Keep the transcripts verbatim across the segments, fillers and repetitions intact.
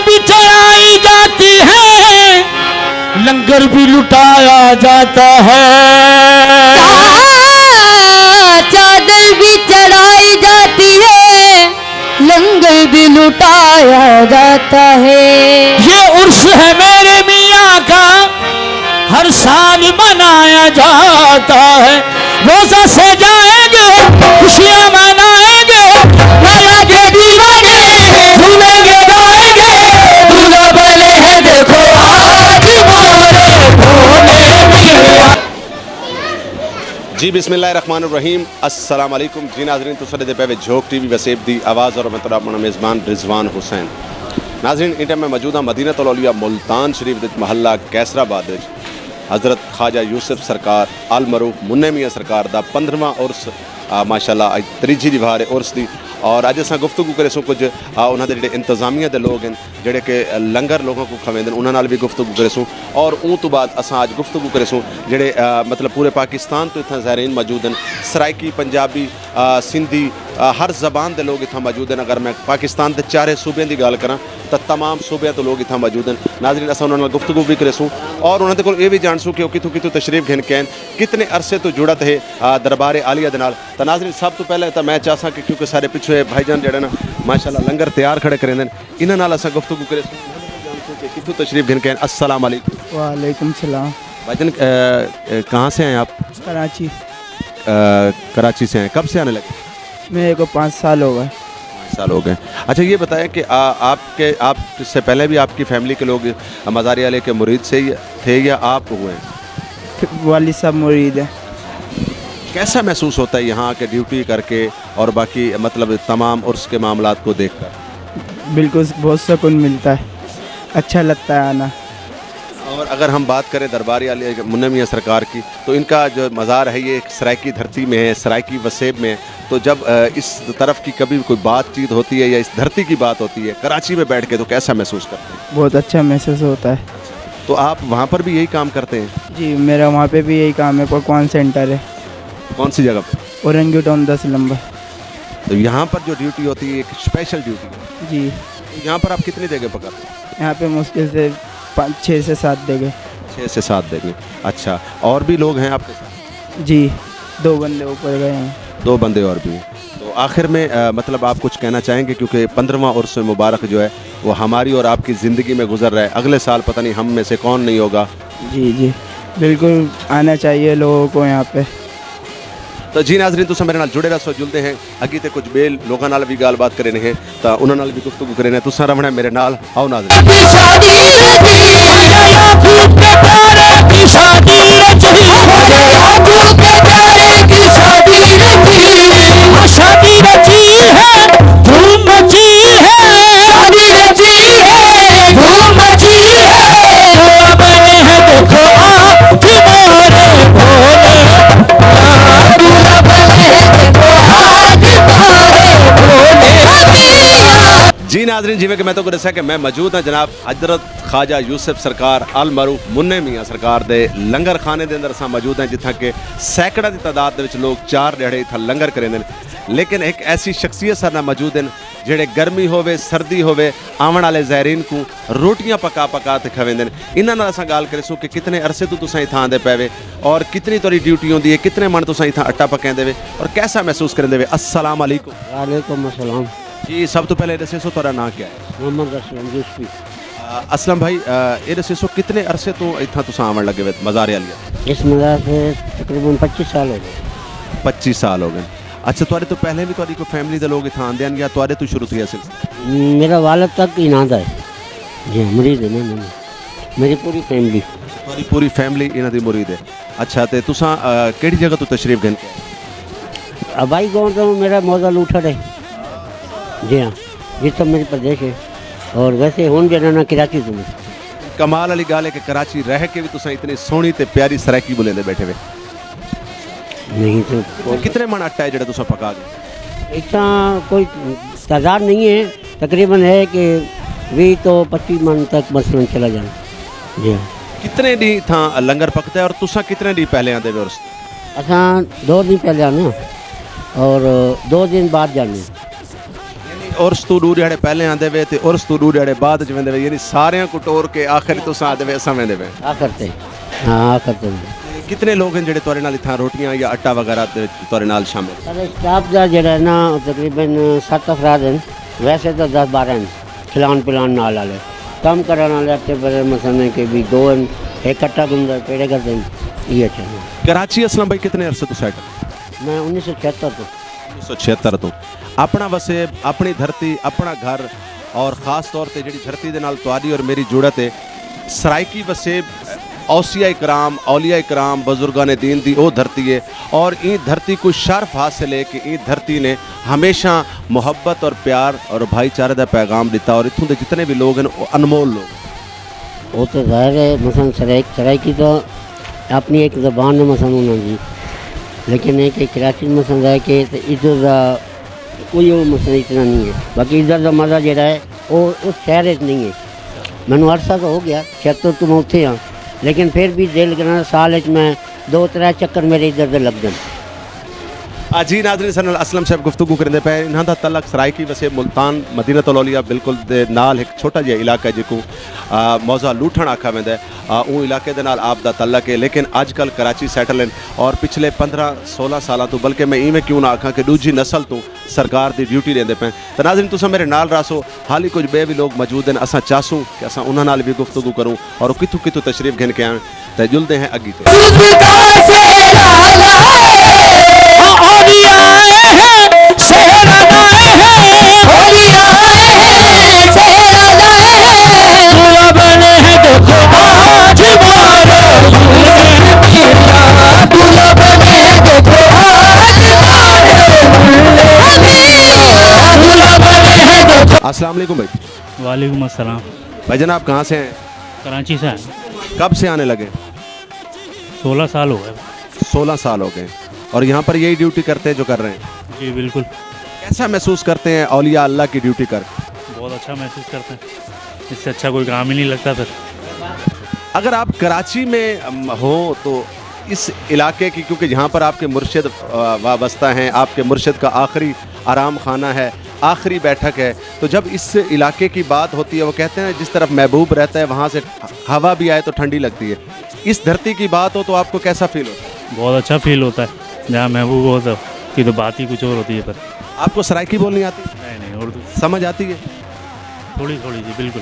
بھی چڑھائی جاتی ہے، لنگر بھی لٹایا جاتا ہے۔ چادر بھی چڑھائی جاتی ہے، لنگر بھی لٹایا جاتا ہے۔ یہ عرس ہے میرے میاں کا، ہر سال منایا جاتا ہے۔ روزہ سجائیں گے، خوشیاں منائیں گے، لالا کے دیوانے جھولیں گے، گائیں گے۔ دولا بنے ہیں، دیکھو آج مارے بھولے میاں۔ جی، بسم اللہ الرحمن الرحیم۔ السلام علیکم۔ جی ناظرین، تساں ݙیہدے پئے وے جھوک ٹی وی وسیب دی آواز، اور میں تہاݙا اپݨا میزبان رضوان حسین۔ ناظرین، ایں ٹائم میں موجود ہاں مدینۃ الاولیاء ملتان شریف دے محلہ قیصر آباد وچ۔ حضرت خواجہ یوسف سرکار المعروف منع میاں سرکار دا پندرہواں عرس، آ، ماشاءاللہ اڄ تریجھی ݙیہاڑ ہے عرس دی۔ اور اڄ اساں گفتگو کریسوں کجھ، آ، انہاں دے جڑے انتظامیہ دے لوگ ہن، جڑے کہ لنگر لوگاں کوں کھویندن، انہاں نال وی گفتگو کریسوں۔ اور اوں توں بعد اساں اڄ گفتگو کریسوں جڑے، آ، مطلب پورے پاکستان توں اتھاں زائرین موجود ہن، سرائیکی، پنجابی، آ، سندھی، آ، ہر زبان دے لوگ اتھاں موجود ہن۔ اگر میں پاکستان دے چارے صوبیاں دی ڳالھ کراں تاں تمام صوبیاں توں لوگ اتھاں موجود ہن۔ ناظرین، اساں انہاں نال گفتگو وی کریسوں اور انہاں دے کول اے وی ڄاݨسوں کہ او کتھوں کتھوں تشریف گھن کے آئن، کتنے عرصے توں جڑت ہے، آ، دربار عالیہ دے نال۔ تاں ناظرین، سب توں پہلے تاں میں چاہساں کہ کیونکہ سارے پچھوں اے بھائی جان جڑے نا ماشاءاللہ لنگر تیار کھڑے کریندن، انہاں نال اساں گفتگو کریسوں کہ کتھوں تشریف گھن کے آئن۔ السلام علیکم۔ وعلیکم السلام۔ بھائی جان، آ، آ، کہاں سے ہیں آپ؟ کراچی۔ آ، کراچی سے ہیں۔ کب سے آنے لگے؟ میرے کو پانچ سال ہو گئے۔ پانچ سال ہو گئے۔ اچھا، یہ بتائیں کہ آ-، آپ کے، آپ سے پہلے بھی آپ کی فیملی کے لوگ مزاری علی کے مرید سے ہی تھے یا آپ ہوئے ہیں؟ والد صاحب مرید ہیں۔ کیسا محسوس ہوتا ہے یہاں کے ڈیوٹی کر کے اور باقی مطلب تمام عرس کے معاملات کو دیکھ کر؟ بالکل، بہت سکون ملتا ہے، اچھا لگتا ہے آنا۔ اور اگر ہم بات کریں دربار عالیہ منع میاں سرکار کی، تو ان کا جو مزار ہے، یہ ایک سرائیکی دھرتی میں ہے، سرائیکی وسیب میں ہے۔ تو جب، آ، اس طرف کی کبھی کوئی بات چیت ہوتی ہے یا اس دھرتی کی بات ہوتی ہے کراچی میں بیٹھ کے، تو کیسا محسوس کرتے ہیں؟ بہت اچھا محسوس ہوتا ہے۔ تو آپ وہاں پر بھی یہی کام کرتے ہیں؟ جی، میرا وہاں پہ بھی یہی کام ہے، پکوان سینٹر ہے۔ کون سی جگہ پہ؟ اورنگیو ٹاؤن دس نمبر۔ تو یہاں پر جو ڈیوٹی ہوتی ہے، ایک اسپیشل ڈیوٹی ہے۔ جی۔ یہاں پر آپ کتنی دیگے پکاتے ہیں؟ یہاں پہ مشکل سے پانچ، چھ سے سات دیگے۔ چھ سے سات دیگے۔ اچھا، اور بھی لوگ ہیں آپ کے ساتھ؟ جی، دو بندے اوپر گئے ہیں۔ دو بندے اور بھی ہیں۔ تو آخر میں، آ، مطلب آپ کچھ کہنا چاہیں گے، کیونکہ پندرہواں عرس مبارک جو ہے وہ ہماری اور آپ کی زندگی میں گزر رہا ہے، اگلے سال پتہ نہیں ہم میں سے کون نہیں ہوگا۔ جی، جی، بالکل آنا چاہیے لوگوں کو یہاں پہ۔ تو جی ناظرین، تساں میرے نال جڑے رہسو، جلدے ہیں اگی تے کچھ ٻئے لوکاں نال وی ڳالھ بات کریندے ہیں، تاں انہاں نال وی گفتگو کریندے ہیں۔ تساں رہوݨا میرے نال، آؤ ناظرین۔ جی ناظرین، جیویں کہ میں تہاکوں ݙسیا کہ میں موجود ہاں جناب حضرت خواجہ یوسف سرکار المعروف منع میاں سرکار دے لنگر خانے دے اندر اساں موجود ہیں، جتھاں کہ سینکڑاں دی تعداد دے وچ لوگ چار ݙیہاڑے اتھاں لنگر کریندے نے۔ لیکن ہک ایسی شخصیت ساݙے نال موجود ہن جیڑھے گرمی ہووے، سردی ہووے، آوݨ آلے زائرین کوں روٹیاں پکا پکا تے کھویندے نے۔ انہاں نال اساں ڳالھ کریسوں کہ کتنے عرصے توں تساں اتھاں آندے پئے وے اور کتنی تہاݙی ڈیوٹی ہوندی ہے، کتنے مݨ تساں اتھاں اٹا پکیندے وے اور کیسا محسوس کریندے وے؟ السلام علیکم۔ وعلیکم السلام۔ جی، سب توں پہلے اے ݙسیسو تہاݙا ناں کیا ہے؟ محمد اسلم یوسفی۔ آ، اسلم بھائی، آ، اے ݙسیسو کتنے عرصے توں اتھاں تساں آوݨ لڳے وے مزار عالیہ؟ اس مزار سے تقریباً پچیس سال ہو گئے۔ پچیس سال ہو گئے۔ اچھا، تہاݙے توں پہلے وی تہاݙی کوئی فیملی دے لوگ اتھاں آندے ہن یا تہاݙے توں شروع تھیا سلسلہ؟ میرا والد تک انہاں دا ہے۔ جی ہاں، مرید ہے نا، نا، نا۔ میری پوری فیملی۔ تہاݙی پوری فیملی انہاں دی مرید ہے۔ اچھا، تے تساں، آ، کیڑھی جگہ توں تشریف گھن کے آئے؟ آبائی گاؤں تو میرا موضع لوٹھڑ ہے۔ جی ہاں، جتھاں میری پیدائش ہے۔ اور ویسے ہن جانا نا کراچی توں۔ کمال والی ڳالھ ہے کہ کراچی رہ کے وی تساں اتنی سوہݨی تے پیاری سرائیکی ٻولیندے ٻیٹھے وے۔ نہیں تو کتنے مݨ آٹا ہے جیڑھا تساں پکا گئے؟ اتنا کوئی تعداد نہیں ہے، تقریباً ہے کہ ویہہ تو پچی مݨ تک مثلاً چلا جانا۔ جی ہاں۔ کتنے ݙینہہ اتھاں لنگر پکدا ہے اور تساں کتنے ݙینہہ پہلے آندے وے عرس؟ اساں دو دن پہلے آنے ہیں اور دو دن بعد جانے ہیں۔ یعنی عرس توں ݙو ݙیہاڑے پہلے آندے وے تے عرس توں ݙو ݙیہاڑے بعد اچ ویندے وے، یعنی ساریاں کوں ٹور کے آخر تساں آندے وے اساں ویندے وے۔ آخر تے، ہاں، آخر تے ویندے۔ کتنے لوگ ہیں جڑے تہاݙے نال اتھاں روٹیاں یا آٹا وغیرہ دے وچ تہاݙے نال شامل؟ سارے اسٹاف دا جڑا ہے نا، تقریباً ست افراد ہیں، ویسے تو دس بارہ ہیں، کھلان پلان نال والے، کم کرن والے اتے بڑے مثلاً کہ بھی دو ہیں، ایک کٹا گندا پیڑے کر دیں، یہ اچھا۔ کراچی اسلم بھائی کتنے عرصے تو سیٹ؟ میں انیس سو چھہتر تو۔ انیس سو چھہتر تو۔ اپݨا وسیب، اپݨی دھرتی، اپݨا گھر، اور خاص طور تے جڑی دھرتی دے نال تہاݙی اور میری جڑت ہے، سرائیکی وسیب اوصیاء کرام، اولیاء کرام، بزرگان دین دی او دھرتی ہے، اور ایں دھرتی کو شرف حاصل ہے کہ ایں دھرتی نے ہمیشہ محبت اور پیار اور بھائی چارے دا پیغام ݙتا، اور اتھوں دے جتنے بھی لوگ ہیں، او انمول لوگ۔ وہ تو ظاہر ہے، مثلاً سرائیک، سرائیکی تو اپنی ایک زبان ہے مثلاً انہاں دی، لیکن ایک، ایک کراچی مثلاً رہ کے تو ادھر دا کوئی وہ مثلاً اتنا نہیں ہے، باقی ادھر دا مزہ جڑا ہے وہ اس شہر وچ نہیں ہے۔ مینوں عرصہ تو ہو گیا، چھہتر تو میں اتھے ہاں، لیکن پھر بھی دل کرنا سال وچ میں دو ترے چکر میرے ادھر دے لگدن۔ آ جی ناظرین، سن اسلم صاحب گفتگو کریندے پئے، انہاں دا تعلق سرائیکی وسیب ملتان مدینۃ الاولیاء بالکل دے نال ہک چھوٹا جہا علاقہ ہے جیکوں، آ، موضع لوٹھݨ آکھا ویندا ہے۔ آ، اوں علاقے دے نال آپ دا تعلق ہے، لیکن اڄ کل کراچی سیٹل ہن اور پچھلے پندرہ سولہ سالاں توں، بلکہ میں ایویں کیوں نہ آکھاں کہ ݙوجھی نسل توں سرکار دی ڈیوٹی ݙیندے پئے۔ تاں ناظرین، تساں میرے نال رہسو، حالی کجھ ٻئے وی لوگ موجود ہن، اساں چاہسوں کہ اساں انہاں نال وی گفتگو کروں اور او کتھوں کتھوں تشریف گھن کے آون۔ تے جلدے ہیں اگی تے۔ السلام علیکم بھائی۔ وعلیکم السلام۔ بھائی جان، آپ کہاں سے ہیں؟ کراچی سے ہیں۔ کب سے آنے لگے؟ سولہ سال ہو گئے۔ سولہ سال ہو گئے۔ اور یہاں پر یہی ڈیوٹی کرتے ہیں جو کر رہے ہیں؟ جی، بالکل۔ کیسا محسوس کرتے ہیں اولیاء اللہ کی ڈیوٹی کر کے؟ بہت اچھا محسوس کرتے ہیں، اس سے اچھا کوئی کام ہی نہیں لگتا پھر۔ اگر آپ کراچی میں، ام، ہوں تو اس علاقے کی، کیونکہ یہاں پر آپ کے مرشد، آ، وابستہ ہیں، آپ کے مرشد کا آخری آرام خانہ ہے، آخری بیٹھک ہے، تو جب اس علاقے کی بات ہوتی ہے، وہ کہتے ہیں جس طرف محبوب رہتا ہے وہاں سے ہوا بھی آئے تو ٹھنڈی لگتی ہے۔ اس دھرتی کی بات ہو تو آپ کو کیسا فیل ہوتا ہے؟ بہت اچھا فیل ہوتا ہے، جہاں محبوب ہوتا ہے، کی تو بات ہی کچھ اور ہوتی ہے۔ پر آپ کو سرائیکی بولنی آتی ہے؟ نہیں، نہیں، اردو۔ سمجھ آتی ہے؟ تھوڑی تھوڑی، جی، بالکل۔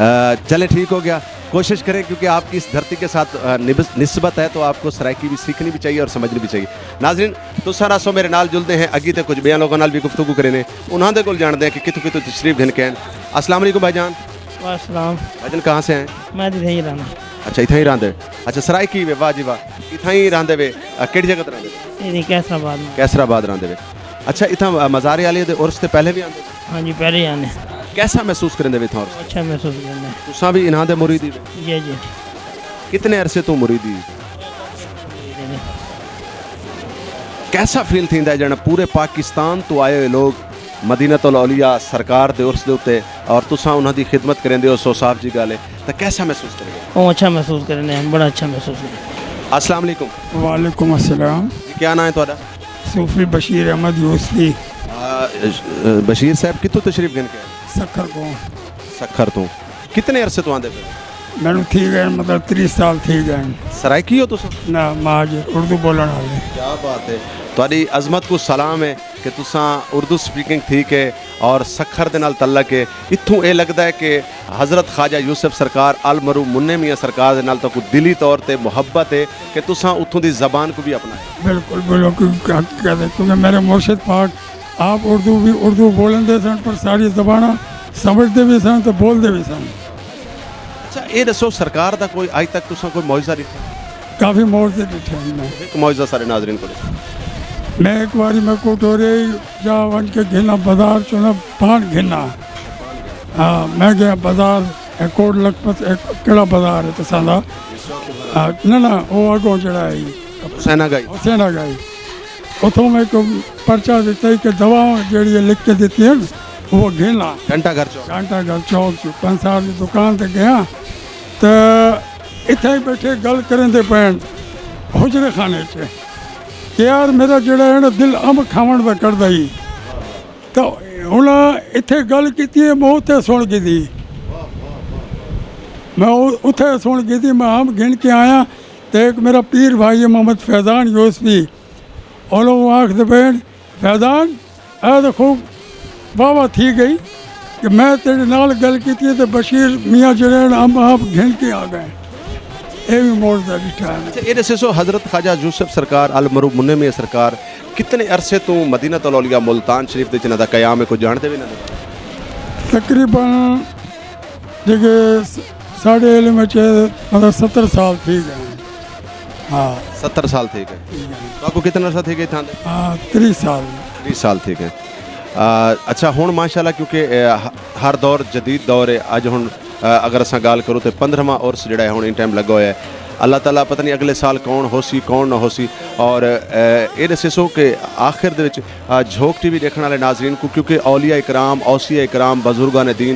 آ، چلیں، ٹھیک ہو گیا۔ کوشش کریں، کیونکہ آپ کی اس دھرتی کے ساتھ، آ، نبس-، نسبت ہے، تو آپ کو سرائیکی بھی سیکھنی بھی چاہیے اور سمجھنی بھی چاہیے۔ ناظرین، تساں رہسو میرے نال، جلدے ہیں اگی تے کجھ ٻیاں لوکاں نال بھی گفتگو کرینے، انہاں دے کول جاندے ہیں کہ کتھوں کتھوں تشریف گھن کے آئے۔ السلام علیکم بھائی جان۔ وعلیکم السلام۔ بھائی جان، کہاں سے ہیں؟ میں تو یہیں رہنا۔ اچھا، اتھاں ہی رہندے؟ اچھا، سرائیکی وے، واہ جی واہ، اتھاں ہی رہندے وے۔ آ، کیڑھی جگہ تے رہندے وے؟ یہ نہیں، قیصر آباد میں۔ قیصر آباد رہندے وے۔ اچھا، اتھاں، آ، مزار عالی دے عرس تے پہلے بھی آندے؟ ہاں جی، پہلے ہی آنے۔ کیسا محسوس کریندے وے اتھاں عرس؟ اچھا محسوس کرنا ہے۔ تساں بھی انہاں دے مرید ہی وے؟ جی، جی۔ کتنے عرصے تو مرید ہی؟ کیسا فیل تھیندا ہے جݙݨ پورے پاکستان تو آئے ہوئے لوگ مدینۃ الاولیاء سرکار دے عرس دے اتے اور تساں انہاں دی خدمت کریندے ہو، سو صاف جی ڳالھ ہے، تاں کیسا محسوس کریندے ہو؟ او اچھا محسوس کریندے ہیں، بڑا اچھا محسوس کریندے ہیں۔ السلام علیکم۔ وعلیکم السلام۔ جی، کیا نام ہے تہاݙا؟ صوفی بشیر احمد یوسفی۔ آ، بشیر صاحب، کتھوں تشریف گھن کے آئے؟ سکھر کو۔ سکھر تو۔ کتنے عرصے تو آندے پئے؟ مینوں تھی ڳئے، مطلب، تریہہ سال تھی ڳئے۔ سرائیکی ہو تساں؟ نہ، مہاجر، اردو بولݨ والے۔ کیا بات ہے، تہاݙی عظمت کو سلام ہے کہ تساں اردو سپیکنگ تھی کے اور سکھر دے نال تعلق ہے۔ اتھوں اے لڳدا ہے کہ حضرت خواجہ یوسف سرکار، المرحوم منہ میاں سرکار دے نال تہاکوں دلی طور تے محبت ہے کہ تساں اتھوں دی زبان کو بھی اپنایا۔ بالکل، بالکل حقیقت ہے، کیونکہ میرے مرشد پاک آپ اردو بھی، اردو بولندے سن، پر ساری زباناں سمجھدے بھی سن تے بولدے بھی سن۔ اچھا، اے ݙسو، سرکار دا کوئی اڄ تک تساں کوئی معجزہ ݙٹھا؟ کافی معجزے ݙٹھے ہن میں۔ ہک معجزہ سارے ناظرین کوں ݙسو۔ میں ہک واری میں کوٹورے جا ونڄ کے گھناں، بازار چوں نہ پان گھناں۔ ہاں، میں ڳیا بازار، اے کوٹ لکھپت، اے کیڑھا بازار ہے تساں دا؟ ہاں، نہ، نہ، او اڳوں جیڑھا ہے۔ حسین آغائی۔ حسین آغائی۔ اتھوں میں ہک پرچہ ݙتا کہ دواواں جیڑھیاں لکھ کے ݙتیاں ہن، او گھن آ۔ گھنٹہ گھر چوک۔ گھنٹہ گھر چوک چ پنج صاحب دی دکان تے ڳیا، تے اتھے ہی ٻیٹھے ڳالھ کریندے پئے ہن حجرے خانے چ کہ یار، میرا جیڑھا ہے نا، دل امب کھاوݨ دا کردا ہی۔ تاں انہاں اتھے گل کیتی ہے، میں اتھے سن گھدی۔ میں او- اتھے سن گھدی، میں ہم گھن کے آیا۔ تے ایک میرا پیر بھائی ہے محمد فیضان یوسفی، او لوگ آکھ دے پین، فیضان، اے تے خوب واہ واہ تھی گئی کہ میں تیرے نال گل کیتی ہے تے بشیر میاں جڑے ہیں، ہم آپ گھن کے آ گئے۔ اے بھی موڑ دا ڈٹھا ہے۔ اچھا، اے ݙسیسو، حضرت خواجہ یوسف سرکار المرحوم منہ میاں سرکار کتنے عرصے توں مدینہ الاولیاء ملتان شریف دے وچ انہاں دا قیام ہے، کوئی ڄاݨدے وی نہ؟ تقریباً جیکے س- ساݙے علم وچ مطلب ستر سال تھی ڳئے ہیں۔ ہاں۔ ستر سال تھی ڳئے۔ تہاکوں کتنا عرصہ تھی ڳئے اتھاں دے؟ ہاں، تریہہ سال۔ تریہہ سال تھی ڳئے۔ آ، اچھا، ہݨ ماشاءاللہ کیونکہ، اے، ہ- ہر دور جدید دور ہے۔ اڄ ہݨ، اے، اگر اساں ڳالھ کروں تے پندرہواں عرس جڑا ہے ہݨ ان ٹائم لڳا ہویا ہے۔ اللہ تعالیٰ پتہ نہیں اڳلے سال کون ہوسی، کون نہ ہوسی۔ اور، اے، اے ݙسیسو کہ آخر دے وچ، اے، جھوک ٹی وی ݙیکھݨ والے ناظرین کوں، کیونکہ اولیاء اکرام، اوصیاء اکرام، بزرگان دین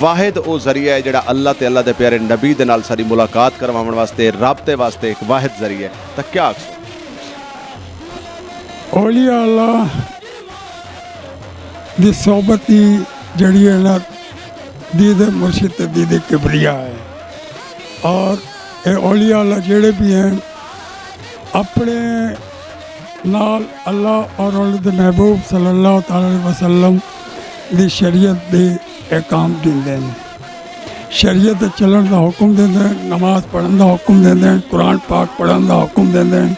واحد او ذریعہ ہے جڑا اللہ تے اللہ دے پیارے نبی دے نال ساݙی ملاقات کرواوݨ واسطے، رابطے واسطے ہک واحد ذریعہ ہے۔ تاں کیا آکھسو؟ اولیاء اللہ دی صحبت دی جڑی ہے نا، دید مرشد تے دید کبریا ہے۔ اور اے اولیاء اللہ جڑے بھی ہیں، اپنے نال اللہ اور انہاں دے محبوب صلی اللہ تعالیٰ علیہ وسلم دی شریعت دے احکام ݙیندے ہن۔ شریعت دے چلݨ دا حکم ݙیندے ہن، نماز پڑھݨ دا حکم ݙیندے ہن، قرآن پاک پڑھݨ دا حکم ݙیندے ہن۔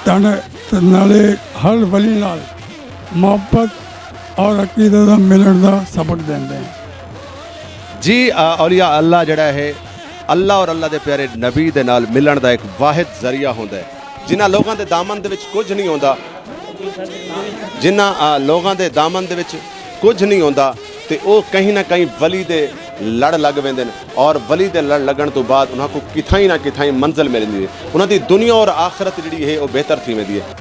تاں تے نالے ہر ولی نال محبت اور عقیدے دا ملݨ دا سبق ݙیندے ہن۔ جی، آ، اولیاء اللہ جڑا ہے، اللہ اور اللہ دے پیارے نبی دے نال ملݨ دا ایک واحد ذریعہ ہوندا ہے۔ جنہاں لوگاں دے دامن دے وچ کجھ نہیں ہوندا، جنہاں، آ، لوگاں دے دامن دے وچ کجھ نہیں ہوندا تے او کہیں نہ کہیں ولی دے لڑ لڳ ویندے نے، اور ولی دے لڑ لڳݨ توں بعد انہاں کوں کتھائیں نہ کتھائیں منزل مل ویندی ہے۔ انہاں دی دنیا اور آخرت جڑی ہے، او بہتر تھی ویندی ہے۔